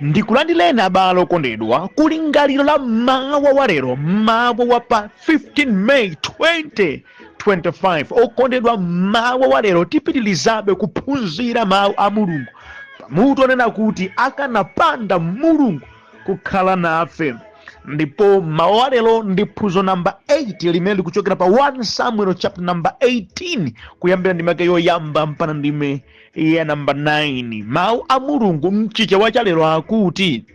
Ndikulandireni abale okondedwa kulingaliro la mmawa wa lero, mmawa wa pa 15 May 2025. Okondedwa, mmawa wa lero tipitilizabe kuphunzira mawu a Mulungu pamutu onena kuti akanapanda Mulungu kukhala nafe. Ndipo mmawa wa lero ndi phunziro namba 8 limene likuchokera pa 1 Samuel chapter number 18 kuyambira ndime yake yoyamba mpaka ndime ya namba 9. Mawu a Mulungu mchichewa cha lero akuti,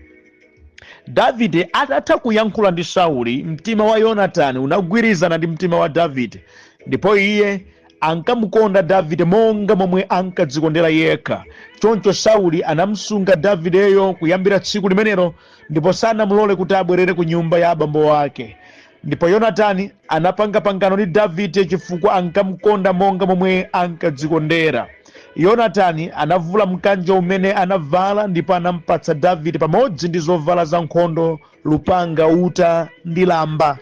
Davide atatha kuyankhula ndi Sauli, mtima wa Yonatani unagwirizana ndi mtima wa Davide, ndipo iye ankamukonda Davide monga momwe ankadzikondera yekha. Choncho Sauli anamsunga Davideyo kuyambira tsiku limenelo, ndipo sanamulole kuti abwerere ku nyumba ya abambo ake. Ndipo Yonatani anapanga pangano ndi Davide chifukwa ankamukonda monga momwe ankadzikondera. Yonatani anavula mkanjo umene anavala ndipo anampatsa Davide pamodzi ndi zovala za nkhondo, lupanga, uta ndi lamba.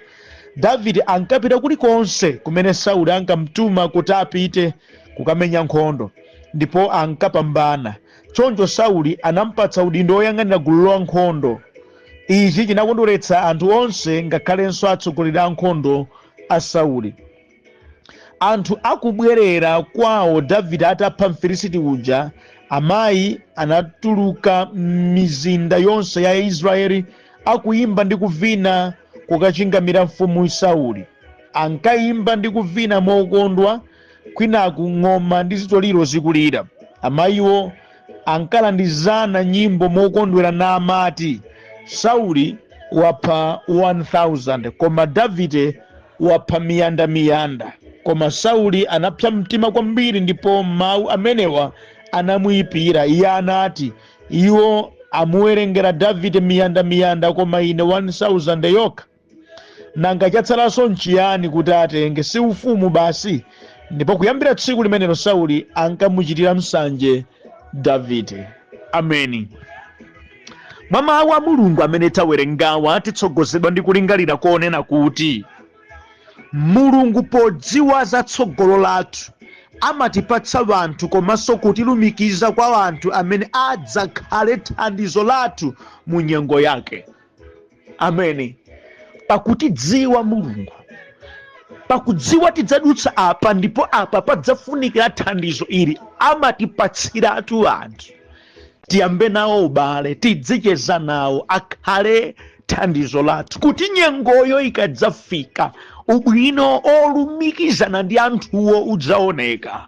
Davide ankapita kulikonse kumene Sauli ankamtuma kuti apite kukamenya nkhondo, ndipo ankapambana. Choncho Sauli anampatsa udindo woyang'anira gulu la ankhondo. Ichi chinakondweretsa anthu onse, ngakhalenso atsogoleri a ankhondo a Sauli. Anthu akubwerera kwawo Davide atapha Mfilisiti uja, amayi anatuluka m'mizinda yonse ya Israeli akuyimba ndi kuvina kukachingamira mfumu Sauli. Ankayimba ndi kuvina mokondwa, kwinaku ng'oma ndi zitoliro zikulira. Amayiwo ankalandizana nyimbo mokondwera namati, Sauli wapha 1,000, koma Davide wapha miyandamiyanda. Koma Sauli anapsa mtima kwambiri ndipo mawu amenewa anamuyipira. Iye anati, Iwo amuwerengera Davide miyandamiyanda, koma ine 1,000 yokha. Nanga chatsalanso nchiyani kuti atenge? Si ufumu basi? Ndipo kuyambira tsiku limenelo Sauli ankamuchitira msanje Davide. Ameni. Mwa mawu a Mulungu amene tawerengawa, titsogozedwa ndi kulingalira konena kuti Mulungu podziwa za tsogolo lathu amatipatsa wanthu komanso kutilumikiza kwa wanthu amene adzakhale thandizo lathu mu nyengo yake. Ameni. Pakutidziwa Mulungu, pakudziwa tidzadutsa apa ndipo apa padzafunikira thandizo ili, amatipatsiratu anthu tiyambe nawo ubale, tidzicheza nawo, akhale thandizo lathu kuti nyengoyo ikadzafika ubwino olumikizana ndi anthuwo udzaoneka,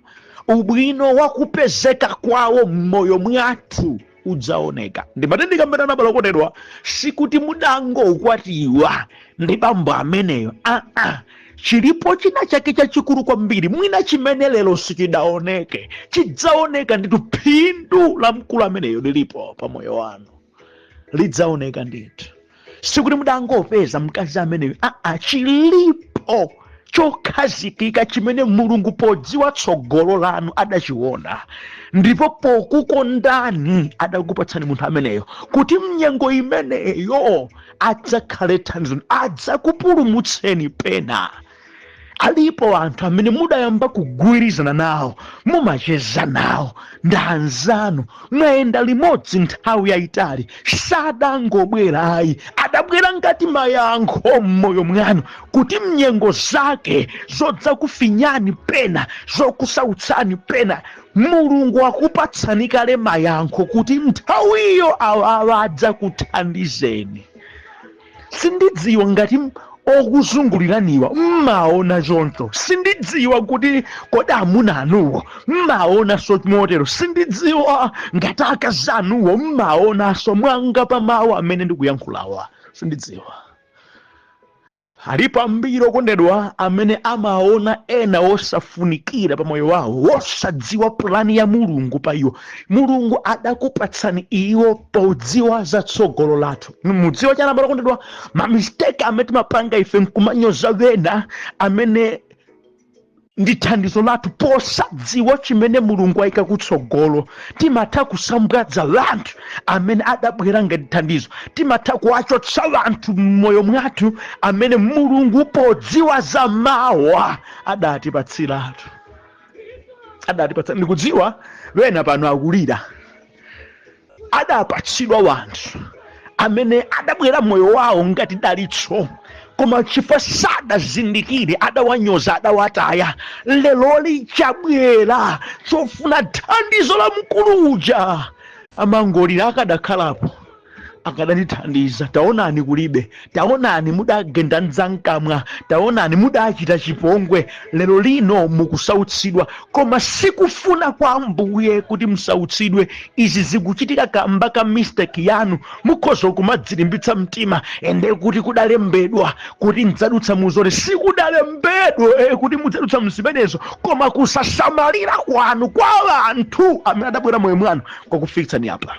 ubwino wakupezeka kwawo m'moyo mwathu udzaoneka. Ndimati ndikambirana, abale okondedwa, sikuti mudangokwatiwa ndi bambo ameneyo, aa, chilipo china chake chachikulu kwambiri, mwina chimene lero sichidaoneke, chidzaoneka ndithu. Phindu la mkulu ameneyo lilipo pa moyo wanu, lidzaoneka ndithu. Sikuti mudangopeza mkazi ameneyo, aa, chilipo chokhazikika chimene Mulungu podziwa tsogolo lanu adachiona, ndipo pokukondani adakupatsani munthu ameneyo kuti mnyengo imeneyo adzakhale thandizo, adzakupulumutseni pena. Alipo anthu amene mudayamba kugwirizana nawo, mumacheza nawo, ndi anzanu, mwayenda limodzi nthawi yayitali. Sadangobwera ayi, adabwera ngati mayankho m'moyo mwanu kuti mnyengo zake zodzakufinyani pena, zokusautsani pena, Mulungu akupatsani kale mayankho kuti nthawiyo awawa adzakuthandizeni. Sindidziwa ngati okuzunguliraniwa mmaona choncho, sindidziwa kuti kodi amuna anuwo mmaonanso motero, sindidziwa ngati akazi anuwo mmaonanso mwanga pa mawu amene ndikuyankhulawa, sindidziwa. Alipo ambiri okondedwa amene amaona ena osafunikira pa moyo wawo, wosadziwa pulani ya Mulungu pa iwo. Mulungu adakupatsani iwo podziwa za tsogolo lathu. Mudziwa chani, abale okondedwa? Mamistake amene timapanga ife nkumanyoza wena amene ndi thandizo lathu posadziwa chimene Mulungu ayika kutsogolo. Timatha kusambwadza wanthu amene adabwera ngati thandizo, timatha kuwachotsa wanthu m'moyo mwathu amene Mulungu podziwa za mawa adatipatsiratu, adatipatsa. Ndikudziwa wena pano akulira. Adapatsidwa wanthu amene adabwera moyo wawo ngati dalitso, koma chifukwa sadazindikire adawanyoza, adawataya. Leloli chabwera chofuna thandizo la mkulu uja, amangolira, akadakhalapo akadandithandiza. Taonani kulibe, taonani mudagenda mdzamkamwa, taonani mudachita chipongwe, lero lino mukusautsidwa. Koma sikufuna kwa Ambuye kuti musautsidwe. Izi zikuchitika kamba ka mistake yanu. Mukhoza kumadzilimbitsa mtima, ende kuti kudalembedwa kuti mdzadutsa muzoti. Sikudalembedwe kuti mudzadutsa mzimenezo, koma kusasamalira kwanu kwa anthu amene adabwera moyo mwanu kwakufikitsani apa.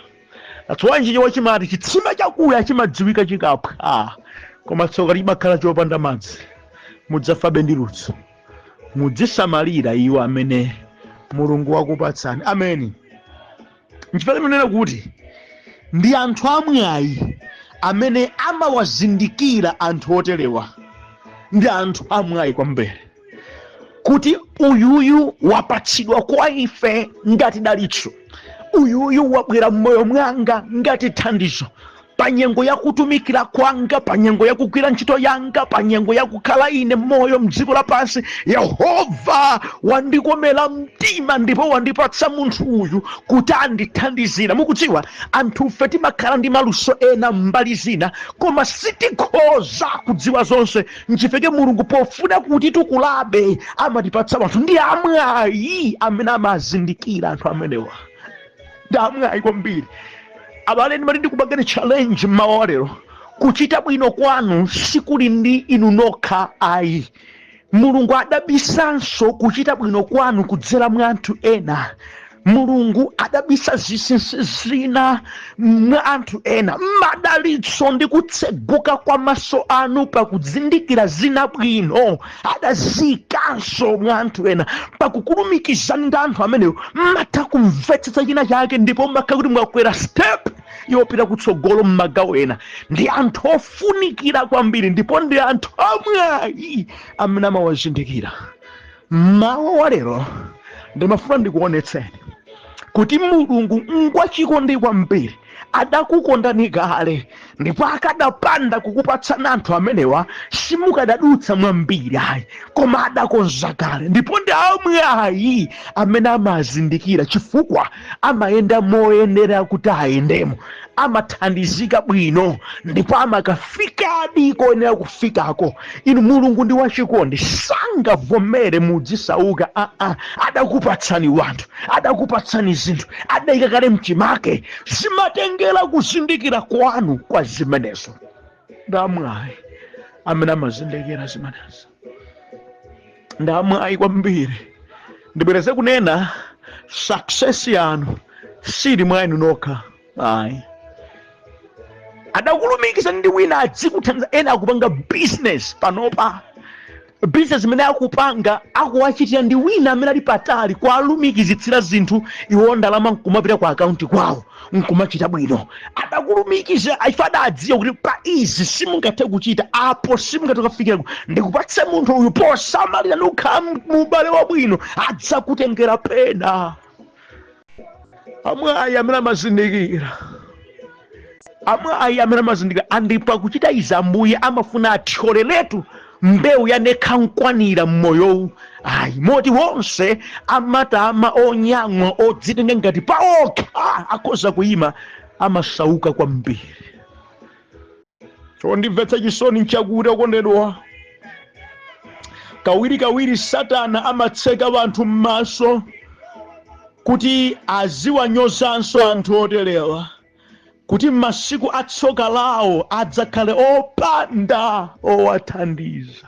That's why Chichewa chimati chitsime chakuya chimadziwika chikaphwa, koma tsoka limakhala chopanda madzi, mudzafabe ndi ludzu. Mudzisamalira iwo amene Mulungu wakupatsani. Ameni. Nchifukwa timanena kuti ndi anthu amwayi amene amawazindikira anthu oterewa. Ndi anthu amwayi kwambiri kuti uyuyu wapatsidwa kwa ife ngati dalitso, uyuyu wabwera mmoyo mwanga ngati thandizo pa nyengo yakutumikira kwanga, pa nyengo yakugwira ntchito yanga, pa nyengo yakukhala ine moyo mdziko lapansi. Yehova wandikomera mtima ndipo wandipatsa munthu uyu kuti andithandizira. Mukudziwa, anthufe timakhala ndi maluso ena mbali zina, koma sitikhoza kudziwa zonse. Nchifukwa Mulungu pofuna kuti tikulabe amatipatsa anthu. Ndi amwayi amene amazindikira anthu amenewa, ndi amwayi kwambiri. Abale, ndimati ndikupangeni challenge mmawa wa lero. Kuchita bwino kwanu sikuli ndi inu nokha ayi. Mulungu adabisanso kuchita bwino kwanu kudzera mwa anthu ena. Mulungu adabisa zinsinsi zina mwa anthu ena. Madalitso ndi kutseguka kwa maso anu pakuzindikira zina bwino adazikanso mwa anthu ena. Pakukulumikizani ndi anthu amenewo mmatha kumvetsetsa china chake, ndipo mmakhala kuti mwakwera step yopita kutsogolo mmagawo ena. Ndi anthu ofunikira kwambiri ndipo ndi anthu amwayi amene amawazindikira. Mmawa wa lero ndimafuna ndikuonetseni kuti Mulungu ngwachikondi kwambiri, adakukondani kale, ndipo akadapanda kukupatsani anthu amenewa simukadadutsa mwambiri ayi, koma adakonza kale. Ndipo ndi amwayi amene amazindikira, chifukwa amayenda moyenera kuti ayendemo, amathandizika bwino ndipo amakafikadi koyenera kufikako. Inu, Mulungu ndi wachikondi, sangavomere mudzisauka. Aa, adakupatsani wanthu, adakupatsani zinthu, adayika kale mchimake. Zimatengera kuzindikira kwanu kwa zimenezo. Ndi amwayi amene amazindikira zimenezo, ndi amwayi kwambiri. Ndibwereze kunena, success yanu sili mwa inu nokha ayi. Adakulumikiza ndi wina adzikuthandiza. Ena akupanga business panopa, business imene akupanga akuwachitira ndi wina amene ali patali, kuwalumikizitsira zinthu, iwo ndalama nkumapita ku akaunti kwawo nkumachita bwino. Adakulumikiza ife, adadziwa kuti pa izi simungathe kuchita, apo simungathe kukafikira, ndikupatse munthu uyu posamalira ndikukhala mubale wabwino, adzakutengera pena. Amwayi amene amazindikira, amwayi amene amazindikira. Andipo akuchita izi, Ambuye amafuna athyoleretu mbewu yanekha nkwanira mmoyowu ayi, moti wonse amatama, onyamwa, odzitenga ngati paokha akhoza kuyima, amasauka kwambiri. Chondimvetsa chisoni nchakuti, okondedwa, kawirikawiri Satana amatseka anthu m'maso kuti aziwanyozanso anthu oterewa, kuti masiku atsoka lawo adzakhale opanda owathandiza.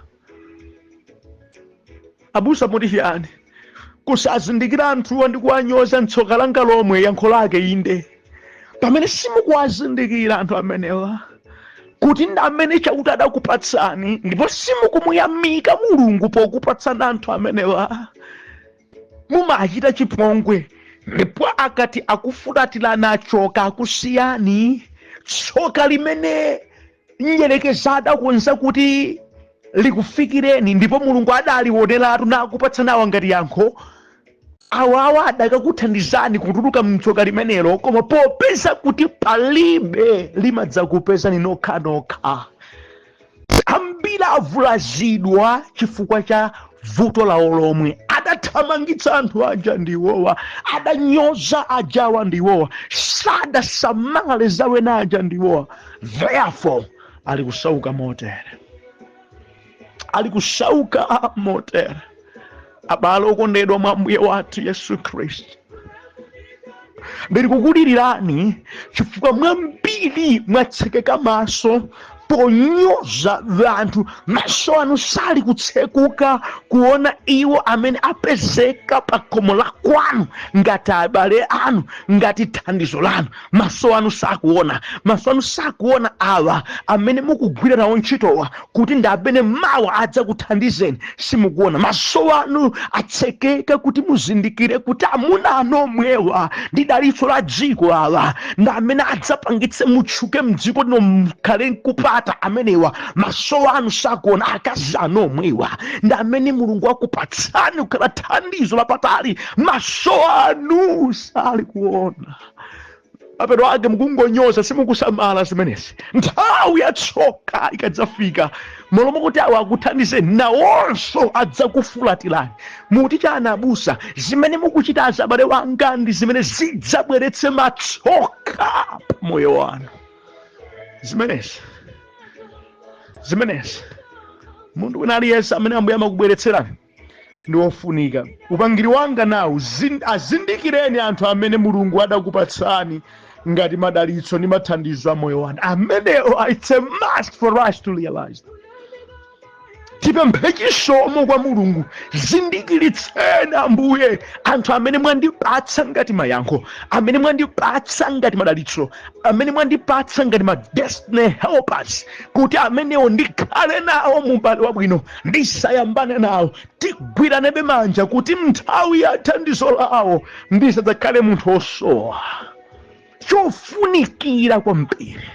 Abusa, muti chiyani? Kusazindikira anthuwa ndi kuwanyoza mtsoka langa lomwe? Yankho lake inde. Pamene simukuwazindikira anthu amenewa kuti ndi amene Chakuti adakupatsani, ndipo simukumuyamika Mulungu pokupatsani anthu amenewa, mumachita chipongwe, ndipo akati akufulatirani, achoka, akusiyani, tsoka limene mdyerekezi adakonza kuti likufikireni ndipo Mulungu adalioneratu nakupatsani awa ngati yankho. Awawa adakakuthandizani kutuluka mtsoka limenelo, koma popeza kuti palibe, limadzakupezani nokhanokha. Ambiri avulazidwa chifukwa cha vuto lawo lomwe. Adathamangitsa anthu aja ndiwowa, adanyoza ajawa ndiwowa, sadasamale zawena aja ndiwowa. Therefore ali kusauka motere, ali kusauka motere. Abale okondedwa mwa Ambuye wathu Yesu Khristu, ndili kukulilirani chifukwa mwambiri mwatsekeka maso ponyoza vanthu. Maso anu sali kutsekuka kuona iwo amene apezeka pa khomo la kwanu ngati abale anu, ngati thandizo lanu. Maso anu sakuona, maso anu sakuona awa amene mukugwira nawo ntchitowa kuti ndi amene mawa adzakuthandizeni. Simukuona, maso anu atsekeka kuti muzindikire kuti amuna anu omwewa ndi dalitso la dziko, awa ndi amene adzapangitse mutchuke mdziko lino, mukhale nkupata amenewa. Maso anu sakuona akazi anu omwewa ndi amene Mulungu akupatsani kukhala thandizo lapatali. Maso anu sali kuona, mapeto ake mukungonyoza, simukusamala zimenezi. Nthawi yatsoka ikadzafika, molomo kuti awa akuthandizeni, nawonso adzakufulatirani. Muti chana abusa? Zimene mukuchita, azabale wanga, ndi zimene zidzabweretse matsoka pa moyo wanu. Zimenezi munthu wina aliyense amene Ambuye amakubweretserani ndi wofunika. Upangiri wanga nawu: azindikireni anthu amene Mulungu adakupatsani ngati madalitso ndi mathandizo a moyo wanu amenewo. It's a must for us to realize that. Tipemphe chisomo kwa Mulungu: zindikiritseni Ambuye anthu amene mwandipatsa ngati mayankho, amene mwandipatsa ngati madalitso, amene mwandipatsa ngati ma destiny helpers, kuti amenewo ndikhale nawo mu m'bale wabwino, ndisayambane nawo, tigwiranebe manja, kuti nthawi ya thandizo lawo ndisadzakhale munthu osowa. Chofunikira kwambiri.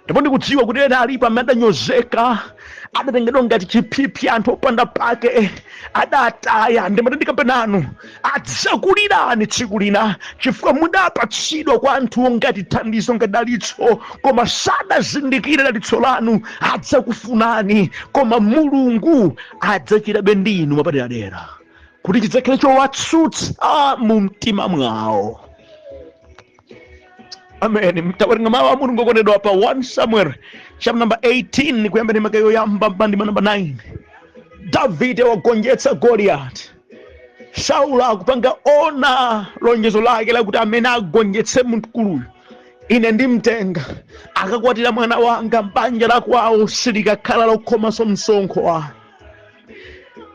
Ndipo ndikudziwa kuti ena alipo amene adanyozeka, adatengedwa ngati chiphiphi, anthu opanda pake adataya. Ndimati ndikambe nanu: adzakulirani tsiku lina, chifukwa mudapatsidwa kwa anthuwo ngati thandizo, ngati dalitso, koma sadazindikire dalitso lanu. Adzakufunani, koma Mulungu adzachitabe ndi inu mapaderadera kuti chidzakhale chowatsutsa mu mtima mwawo. Amen. Mtawerenga mawu a Mulungu, okondedwa, pa 1 Samuel chapter number 18, kuyamba ndi ndime yoyamba mpaka ndima number 9. Davide wagonjetsa Goliath. Saulo akupanga ona lonjezo lake lakuti amene agonjetse mkuluyu ine ndimtenga akakwatira mwana wanga, banja la kwawo silikakhala lokhomanso msonkho wa.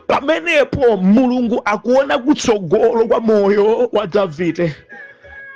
Pamenepo Mulungu akuona kutsogolo kwa moyo wa Davide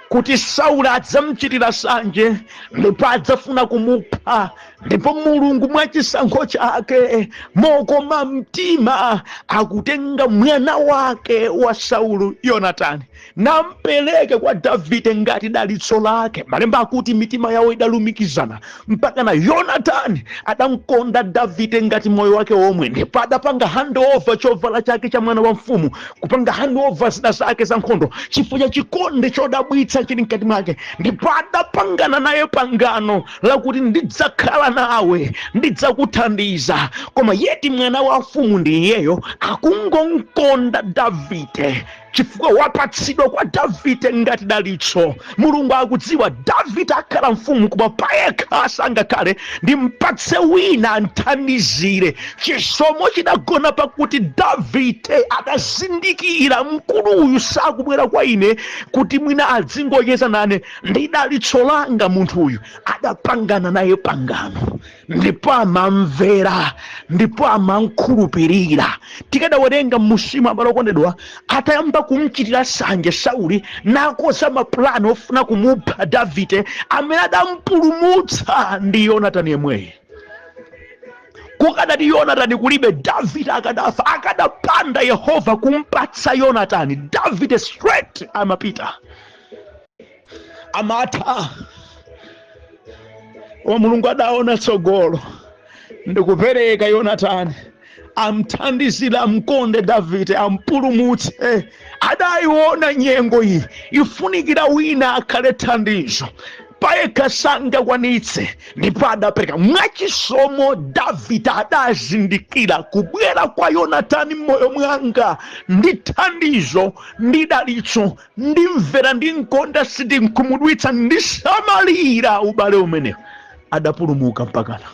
kuti Sauli adzamchitira sanje ndipo adzafuna kumupha. Ndipo Mulungu mwachisankho chake, mokoma mtima, akutenga mwana wake wa Saulu, Yonatani, nampereke kwa Davide ngati dalitso lake. Malemba akuti mitima yawo idalumikizana mpaka na Yonatani adamkonda Davide ngati moyo wake omwe, ndipo adapanga handover chovala chake cha mwana wa mfumu, kupanga handover zida zake za nkhondo, chifukwa cha chikondi chodabwitsa chili mkati mwake. Ndipo adapangana naye pangano lakuti ndidzakhala nawe, ndidzakuthandiza. Koma yeti mwana wa mfumu ndi iyeyo, akungonkonda Davide chifukwa wapatsidwa kwa Davide ngati dalitso. Mulungu akudziwa Davide akhala mfumu, koma payekha sangakhale, ndimpatse wina anthandizire. Chisomo chidagona pakuti Davide adazindikira mkuluyu sakubwera kwa ine kuti mwina adzingocheza nane, ndi dalitso langa munthuyu. Adapangana naye pangano ndipo amamvera ndipo amamkhulupirira. Tikadawerenga musimu, abale okondedwa, atayamba kumchitira sanje Sauli nakoza mapulani ofuna kumupha Davide, amene adampulumutsa ndi Yonatani yemweyi. Kukadati Yonatani kulibe, Davide akadafa. Akadapanda Yehova kumpatsa Yonatani, Davide straight amapita, amatha. Koma Mulungu adaona tsogolo ndikupereka Yonatani amthandizire, amkonde Davide, ampulumutse. Adayiona nyengo iyi ifunikira wina akhale thandizo, payekha sangakwanitse, ndipo adapereka mwachisomo. Davide adazindikira kubwera kwa Yonatani m'moyo mwanga ndi thandizo ndi dalitso, ndimvera, ndinkonda, sindinkhumudwitsa, ndisamalira ubale umenewo. Adapulumuka mpakana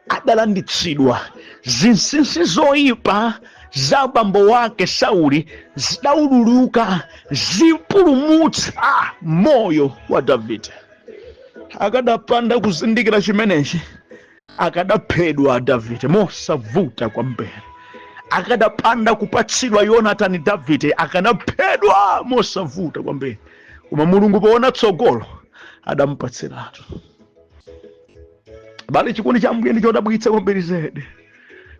adalanditsidwa. Zinsinsi zoyipa za bambo wake Sauli zidawululuka, zipulumutsa moyo wa Davide. Akadapanda kuzindikira chimenechi, akadaphedwa Davide mosavuta kwambiri. Akadapanda kupatsidwa Yonatani, Davide akanaphedwa mosavuta kwambiri. Koma Mulungu poona tsogolo adamupatsiratu. Bale, chikondi cha Ambuye ndi chodabwitsa kwambiri zedi,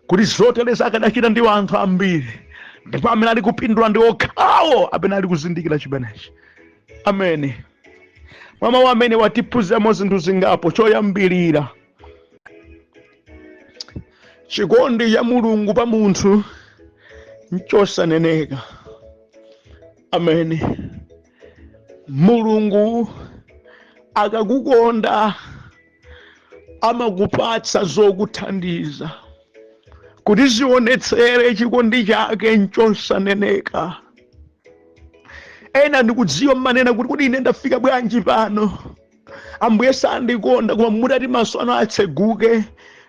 kuti zotereza akadachita ndi anthu ambiri, ndipo amene ali kupindula ndi okhawo amene ali kuzindikira chimenechi. Amene mwa mawu amene watiphunziramo zinthu zingapo. Choyambirira, chikondi cha Mulungu pa munthu nchosaneneka. Amene Mulungu akakukonda amakupatsa zokuthandiza kuti zionetsere chikondi chake nchosaneneka. Ena ndikudziwa mmanena kuti, "Kuti ine ndafika bwanji pano? Ambuye sandikonda." Koma mutati maso anu atseguke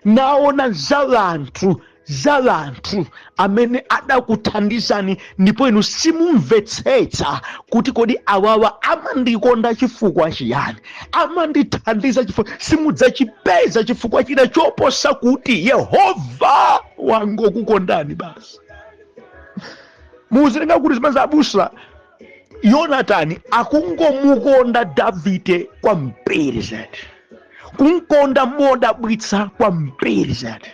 naona za anthu amene adakuthandizani, ndipo inu simumvetsetsa kuti kodi awawa amandikonda chifukwa chiyani, amandithandiza chifukwa, simudzachipeza chifukwa china choposa kuti Yehova wangokukondani basi. Muzitenga kuti zimene abusa Yonatani akungomukonda Davide kwambiri zedi, kunkonda modabwitsa kwambiri zedi,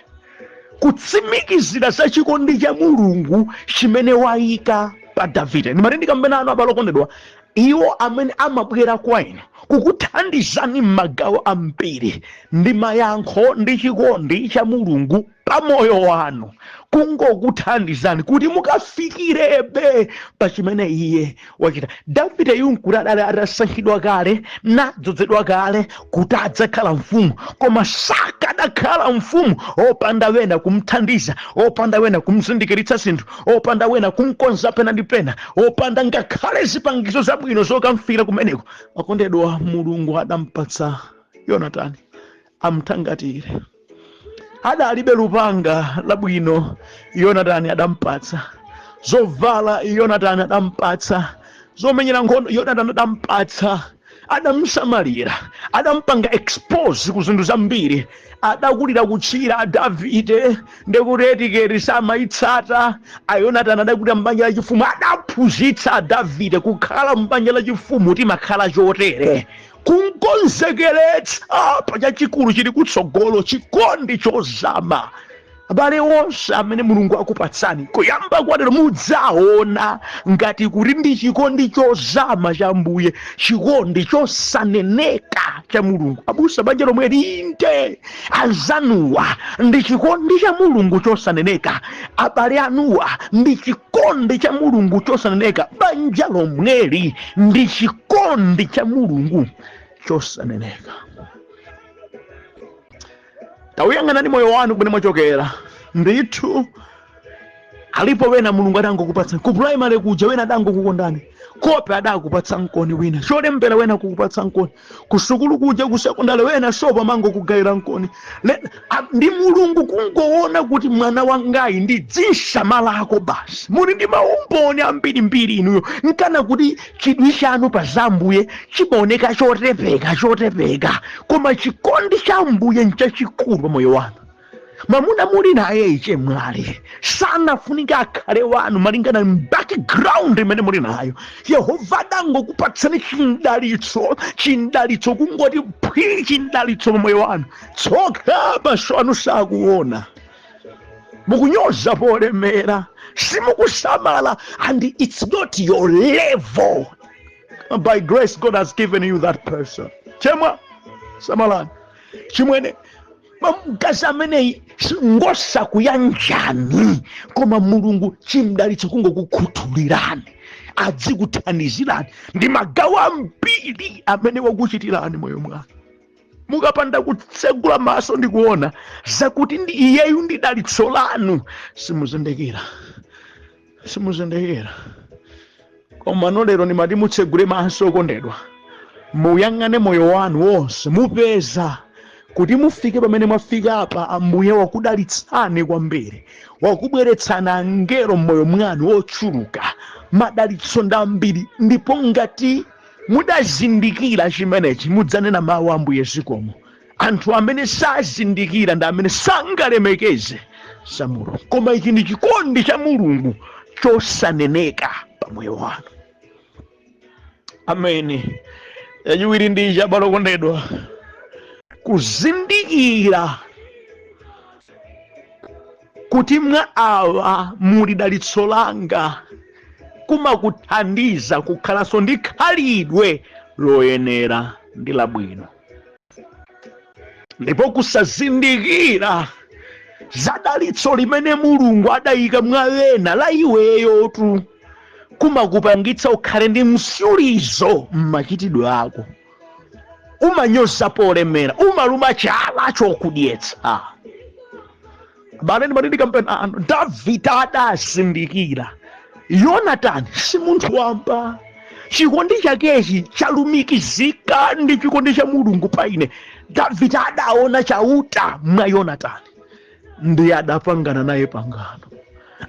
kutsimikizira za chikondi cha Mulungu chimene wayika pa Davide. Ndimati ndikambe nanu, abale okondedwa, iwo amene amabwera kwa inu kukuthandizani m'magawo ambiri ndi mayankho ndi chikondi cha Mulungu pa moyo wanu, kungokuthandizani kuti mukafikirebe pa chimene iye wachita. Davide yu nkuti adali atasankhidwa kale, nadzozedwa kale kuti adzakhala mfumu, koma sakadakhala mfumu opanda wena kumthandiza, opanda wena kumzindikiritsa zinthu, opanda wena kumkonza pena ndi pena, opanda ngakhale zipangizo zabwino zokamfikira kumeneko. Akondedwa, Mulungu adampatsa Yonatani amthangatire. Adalibe lupanga labwino, Yonatani adampatsa zovala, Yonatani adampatsa zomenyera nkhondo, Yonatani adampatsa, adamsamalira, adampanga expose ku zinthu zambiri. Adakulira kutchira Davide, ndekuti etiquette samayitsata. Ayonatani adakulira m'banja lachifumu, adaphunzitsa Davide kukhala m'banja lachifumu timakhala chotere, kunkonzekeretsa pa chachikulu chili kutsogolo, chikondi chozama. Abale onse amene Mulungu akupatsani kuyamba kwadero, mudzaona ngati kuti ndi chikondi chozama cha Mbuye, chikondi chosaneneka cha Mulungu. Abusa, banja lomwe linte anzanuwa ndi chikondi cha Mulungu chosaneneka, abale anuwa ndi chikondi cha Mulungu chosaneneka, banja lomweli ndi chikondi cha Mulungu chosaneneka. Tawuyang'anani moyo wanu kumene mwachokera. Ndithu alipo wena Mulungu adangokupatsa ku primary kuja, wena adangokukondani, kope adakupatsa nkoni, wina cholembera, wena kukupatsa nkoni ku sukulu kuja, ku sekondari, wena sopo amangokugayira nkoni. Ndi Mulungu kungoona kuti mwana wangayi ndi dzinsamalako basi. Muli ndi maumboni ambirimbiri inuyo, nkana kuti chidwi chanu pa za Ambuye chimaoneka chotepeka chotepeka, koma chikondi cha Ambuye nchachikulu pa moyo wanu. Mwamuna muli naye iche mwali sanafunika akhale wanu malingana ndi background imene muli nayo. Yehova adangokupatsani chindalitso, chindalitso kungoti phwi, chindalitso pa moyo wanu. Tsoka maso anu sakuona, mukunyoza polemera, simukusamala, and it's not your level. By grace God has given you that person. Chemwa, samalani. Chimwene, mkazi ameneyi ngosakuyanjani, koma Mulungu chimdalitso kungokukhuthulirani. Adzikuthandizirani ndi magawo ambiri amene wakuchitirani moyo mwanu. Mukapanda kutsegula maso ndi kuona zakuti ndi iyeyu ndi dalitso lanu, simuzindikira, simuzindikira. Koma no lero ndimati mutsegule maso, okondedwa, muyang'ane moyo wanu wonse, mupeza kuti mufike pamene mwafika apa, Ambuye wakudalitsani kwambiri, wakubweretsani angelo m'moyo mwanu ochuluka, madalitso ndi ambiri. Ndipo ngati mudazindikira chimenechi, mudzanena mawu, "Ambuye, zikomo." Anthu amene sazindikira ndi amene sangalemekeze za Mulungu, koma ichi ndi chikondi cha Mulungu chosaneneka pa moyo wanu. Ameni. Yachiwiri ndi ichi, abale okondedwa: kuzindikira kuti mwa awa muli dalitso langa kumakuthandiza kukhalanso ndi khalidwe loyenera ndi labwino. Ndipo kusazindikira za dalitso limene Mulungu adayika mwa ena la iweyotu kumakupangitsa ukhale ndi msulizo m'machitidwe ako. Umanyoza polemera, umaluma chala chokudyetsa. Abale, ndimati kampena Davide adazindikira Yonatani si munthu wamba, chikondi chakechi chalumikizika ndi chikondi cha Mulungu pa ine. Davide adaona Chauta mwa Yonatani, ndiye adapangana naye pangano.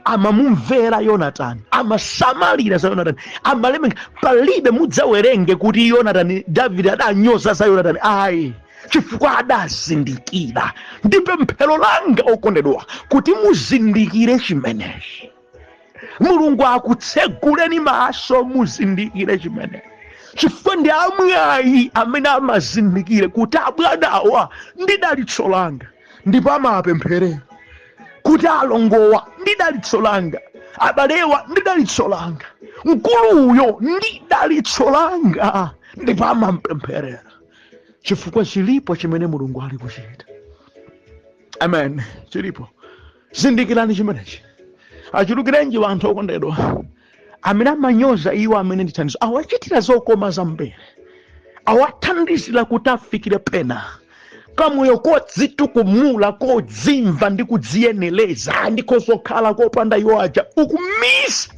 Amamumvera Yonatani, amasamalira za Yonatani, amalemeka. Palibe mudzawerenge kuti Yonatani, Davide adanyoza za Yonatani, ayi, chifukwa adazindikira. Ndi pemphero langa, okondedwa, kuti muzindikire chimenechi. Mulungu akutseguleni maso, muzindikire chimenechi, chifukwa ndi amwayi amene amazindikire kuti abwanawa ndi dalitso langa, ndipo amapempherera kuti alongowa ndi dalitso langa, abalewa ndi dalitso langa, mkuluyo ndi dalitso langa, ndipo amampempherera chifukwa chilipo chimene Mulungu ali kuchita. Amen. Chilipo, zindikirani chimenechi. Achulukirenji anthu, okondedwa, amene amanyoza iwo amene ndi thandizo, awachitira zokoma zambiri, awathandizira kuti afikire pena, kamoyo kodzitukumula, kodzimva ndi kudziyenereza, ndikozokhala kopanda iwo aja, ukumisa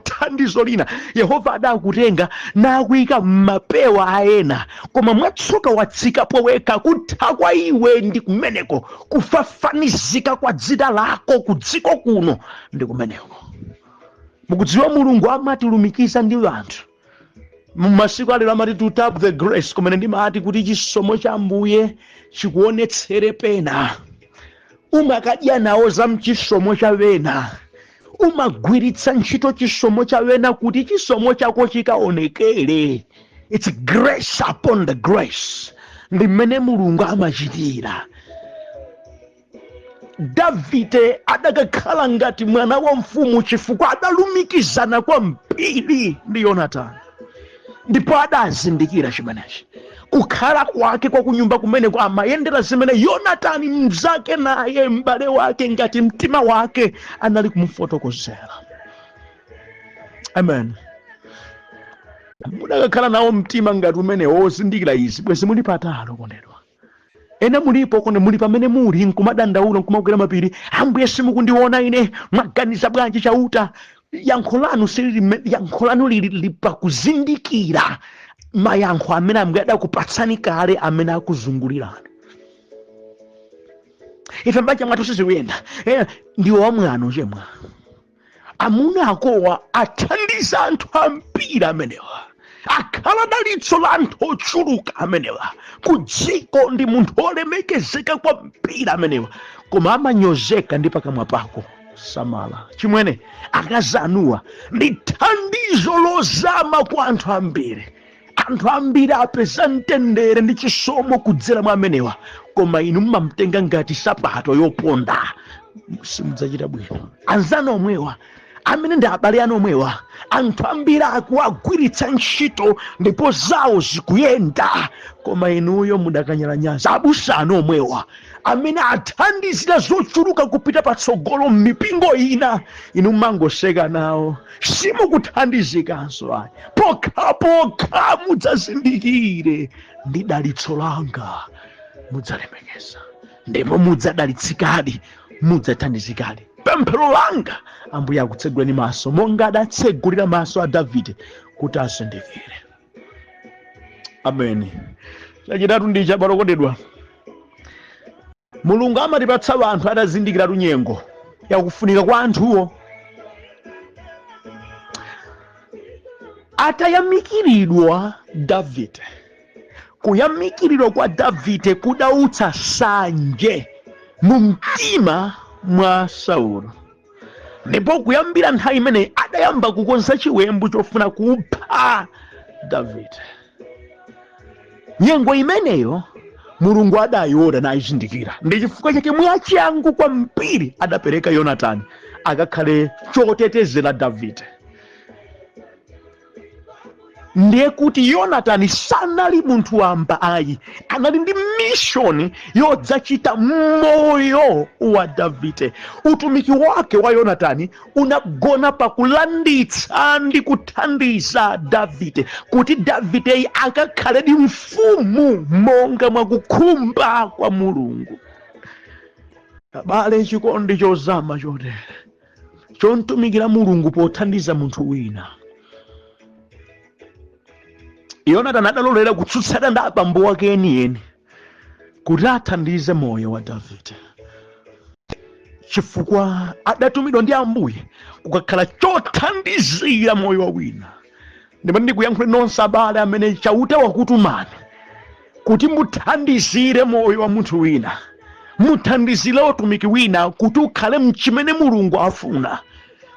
thandizo lina. Yehova adakutenga nakuyika m'mapewa a ena, koma mwatsoka watsikapo wekha. Kutha kwa iwe ndi kumeneko, kufafanizika kwa dzina lako ku dziko kuno ndi kumeneko. Mukudziwa, Mulungu amatilumikiza ndi anthu. Mumasiku alero amati to tap the grace, kumene ndimati kuti chisomo cha Ambuye chikuonetsere pena. Umakadya nawo za mchisomo cha wena, umagwiritsa ntchito chisomo cha wena kuti chisomo chako chikaonekere. It's grace upon the grace, ndi mmene Mulungu amachitira. Davide adakakhala ngati mwana wa mfumu chifukwa adalumikizana kwambiri ndi Yonatani, ndipo adazindikira chimenechi. Kukhala kwake kwa kunyumba kumeneko amayendera zimene Yonatani mnzake naye, m'bale wake ngati mtima wake, anali kumufotokozera. Amen. Mudakakhala nawo mtima ngati umene wozindikira izi, bwezi muli patali, okondedwa. Ena mulipo kone muli pamene muli nkumadandaula, nkumakwera mapiri, "Ambuye, simukundiona ine, mwaganiza bwanji Chauta?" Yankho lanu silili, yankho lanu lili pakuzindikira mayankho amene Ambuye adakupatsani kale amene akuzungulirani. "Ife mbanja mwathu sizikuyenda." Ndiwe wamwano chemwa. Amuna akowa athandiza anthu ambiri amenewa, akhala dalitso la anthu ochuluka amenewa ku dziko, ndi munthu olemekezeka kwambiri amenewa, koma amanyozeka ndi pakamwa pako. Samala, chimwene. Akazi anuwa ndi thandizo lozama kwa anthu ambiri. Anthu ambiri apeza mtendere ndi chisomo kudzera mwa amenewa, koma inu mumamtenga ngati sapato yoponda. Simudzachita bwino. Anzanu omwewa Amene ndi abale anu omwewa, anthu ambiri akuwagwiritsa ntchito ndipo zawo zikuyenda, koma inuyo mudakanyalanyaza. Abusa anu omwewa amene athandizira zochuluka kupita patsogolo m'mipingo ina, inu mumangoseka nawo, simukuthandizikanso ayi. Pokhapokha mudzazindikire ndi dalitso langa mudzalemekeza ndipo mudzadalitsikadi, mudzathandizikadi. Pemphero langa, Ambuye akutseguleni maso monga adatsegulira maso a Davide kuti azindikire. Ameni. Chachitatu ndi ichi, abale okondedwa, Mulungu amatipatsa anthu atazindikiratu nyengo yakufunika kwa anthuwo. Atayamikiridwa Davide, kuyamikiridwa kwa Davide kudautsa sanje mu mtima mwa Saulo, ndipo kuyambira nthawi imeneyi adayamba kukonza chiwembu chofuna kupha Davide. Nyengo imeneyo Mulungu adayiona nayizindikira, ndi chifukwa chake mwachangu kwambiri adapereka Yonatani akakhale chotetezera Davide. Ndiye kuti Yonatani sanali munthu wamba ayi, anali ndi mishoni yodzachita moyo wa Davide. Utumiki wake wa Yonatani unagona pakulanditsa ndi kuthandiza Davide kuti Davideyi akakhaledi mfumu monga mwakukhumba kwa Mulungu. Abale, chikondi chozama chotere chomtumikira Mulungu pothandiza munthu wina. Yonatani adalolera kutsutsana ndi abambo ake enieni kuti athandize moyo wa Davide, chifukwa adatumidwa ndi Ambuye kukakhala chothandizira moyo wa wina. Ndipo ndikuyankhule nonse abale amene Chauta wakutumani kuti muthandizire moyo wa munthu wina, muthandizire utumiki wina kuti ukhale mchimene Mulungu afuna.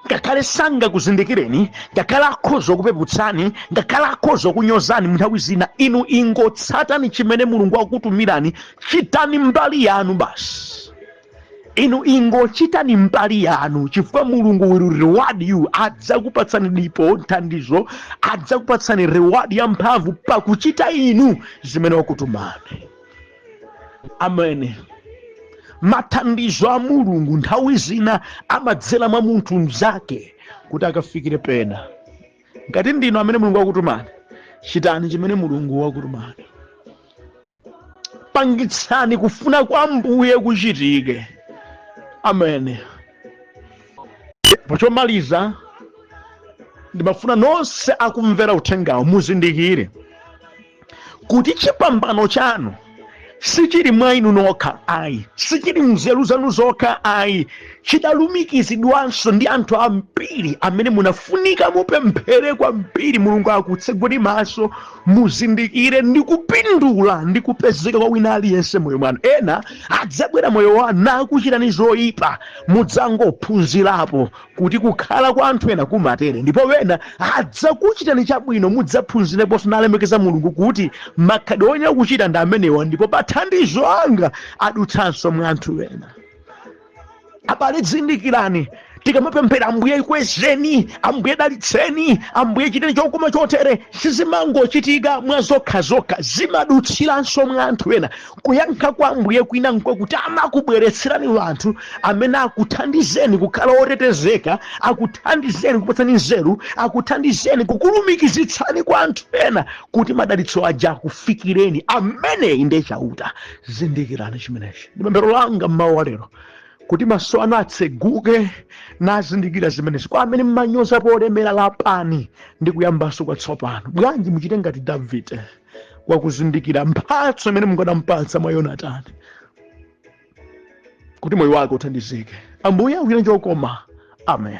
Ngakhale sangakuzindikireni, ngakhale akhoza kupeputsani, ngakhale akhoza kunyozani nthawi zina, inu ingotsatani chimene Mulungu akutumirani, chitani mbali yanu basi. Inu ingochitani mbali yanu, chifukwa Mulungu will reward you. Adzakupatsani dipo, thandizo, adzakupatsani reward ya mphamvu pakuchita inu zimene wakutumani. Amen. Mathandizo a Mulungu nthawi zina amadzera mwa munthu mnzake kuti akafikire pena. Ngati ndinu amene Mulungu wakutumani, chitani chimene Mulungu wakutumani. Pangitsani kufuna kwa Ambuye kuchitike. Amen. Pochomaliza, ndimafuna nonse akumvera uthengawo muzindikire kuti chipambano chanu sichili mwa inu nokha ayi, sichili mnzeru zanu zokha ayi, chidalumikizidwanso ndi anthu ambiri amene munafunika mupemphere kwambiri Mulungu akutseguleni maso muzindikire ndi kupindula ndi kupezeka kwa wina aliyense moyo mwanu. Ena adzabwera moyo wanu nakuchitani zoyipa, mudzangophunzirapo kuti kukhala kwa anthu ena kumatere, ndipo wena adzakuchitani chabwino, mudzaphunzireponso nalemekeza Mulungu kuti makhalidwe oyenera kuchita ndi amenewa, ndipo mathandizo anga adutsanso mwa anthu ena. Abale, zindikirani, tikamapemphera Ambuye kwezeni, Ambuye dalitseni, Ambuye chiteni chokoma chotere, sizimangochitika mwa zokhazokha, zimadutsiranso mwa anthu ena. Kuyankha kwa Ambuye kwina nkwakuti amakubweretserani anthu amene akuthandizeni kukhala otetezeka, akuthandizeni kupatsani nzeru, akuthandizeni kukulumikizitsani kwa anthu ena kuti madalitso aja akufikireni. Ameneyi ndiye Chauta. Zindikirani chimenechi. Ndi pemphero langa mmawa wa lero kuti maso anu atseguke nazindikira zimenezi. Kwa amene mmanyoza polemera, lapani ndi kuyambanso kwatsopano. Bwanji muchite ngati Davide wakuzindikira mphatso imene Mulungu adampatsa mwa Yonatani kuti moyo wake uthandizike. Ambuye akuchiteni chokoma. Amen.